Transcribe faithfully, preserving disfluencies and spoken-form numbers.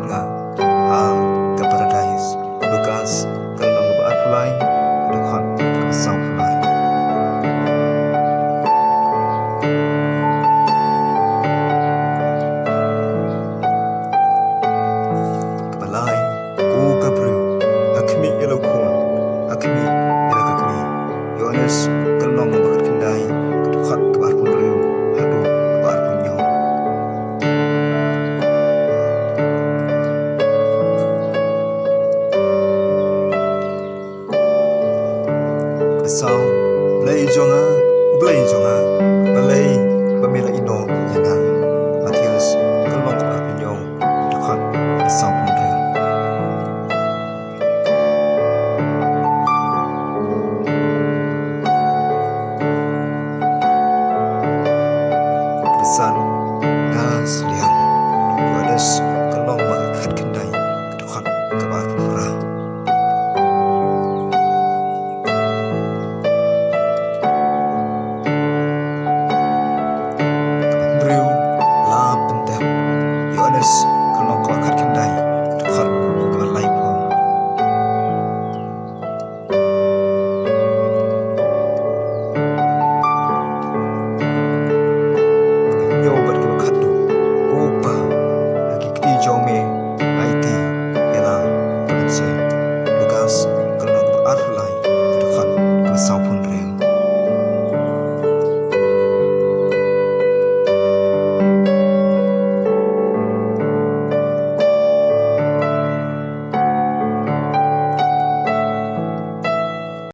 ha ka paradais. Lukas ka lynnong kaba arphew lai, ka dkhot kaba sawphew lai. Kaba lai, ko ka briew, ha khmih ïa la u khun, ha khmih ïa la ka kmie. Ïoannis ka lynnong ba khatkhyndai, ka dkhot kaba arphew hynriew haduh kaba arphew hynñiew. Kaba saw, Blei jong nga, U Blei jong